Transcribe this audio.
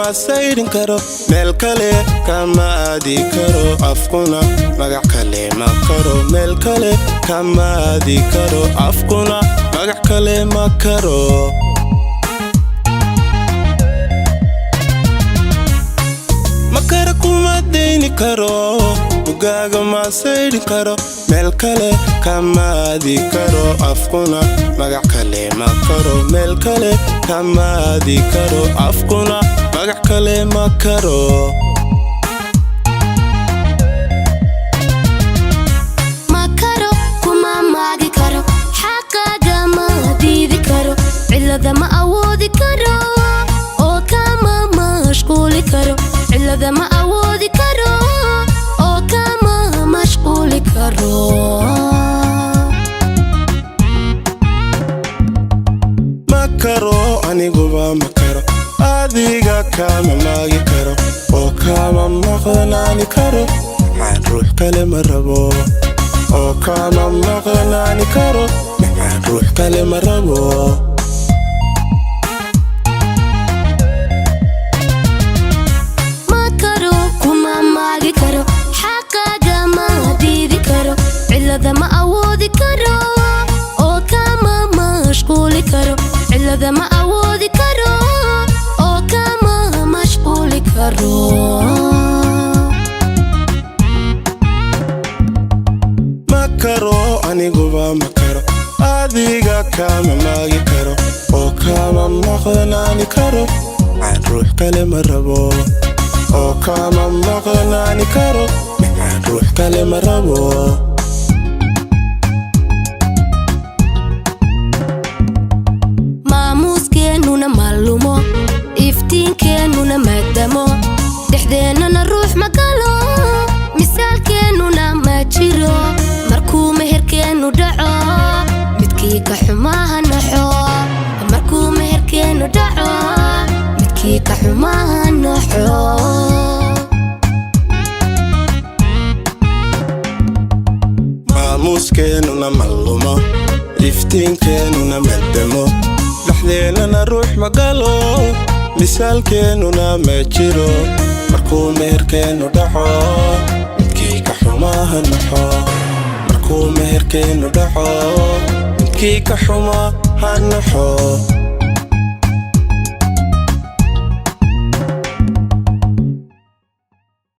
Bugaaga ma saydhin karo, meel kale kama aadi karo, afkuna magac kale ma karo. Meel kale kama aadi karo, afkuna magac kale ma karo. Makara kuma dayni karo, bugaaga ma saydhin karo, meel kale kama aadi karo, afkuna magac kale ma karo. Meel kale kama aadi karo, afkuna magac kale ma karo. Ma karo, kuma maagi karo, xaqaaga ma diidi karo, cilada ma awoodi karo oo kama mashquuli karo. Cilada ma awoodi karo oo kama mashquuli karo. Ma karo, aniguba ma karo, adiga kama maagi karo oo kama maqnaani karo. Maxaan ruux kale ma rabo oo kama maqnaani karo. Maxaan ruux kale ma rabo. Ma karo, kuma maagi karo, xaqaaga ma diidi karo, cilada ma awoodi karo oo kama mashquuli karo. Cilada ma awoodi karo oo kama mashquuli karo. Ma karo, aniguba ma karo, adiga kama maagi karo oo kama maqnaani karo. Maxaan ruux kale ma rabo oo kama maqnaani karo. Maxaan ruux kale ma rabo. Maamuuskeennuna ma lumo, iftiinkeennuna ma damo, dhexdeennana ruux ma galo, misaalkeennuna ma jiro. Markuu meherkeennu dhaco, midkii ka xumaha naxo. Markuu meherkeennu dhaco, midkii ka xumaha naxo. Maamuuskeenuna ma lumo, iftiinkeennuna ma damo, dhexdeennana ruux ma galo, misaalkeennuna ma jiro. Markuu meherkeennu dhaco, midkii ka xumaa ha naxo. Markuu meherkeennu dhaco, midkii ka xumaa ha naxo.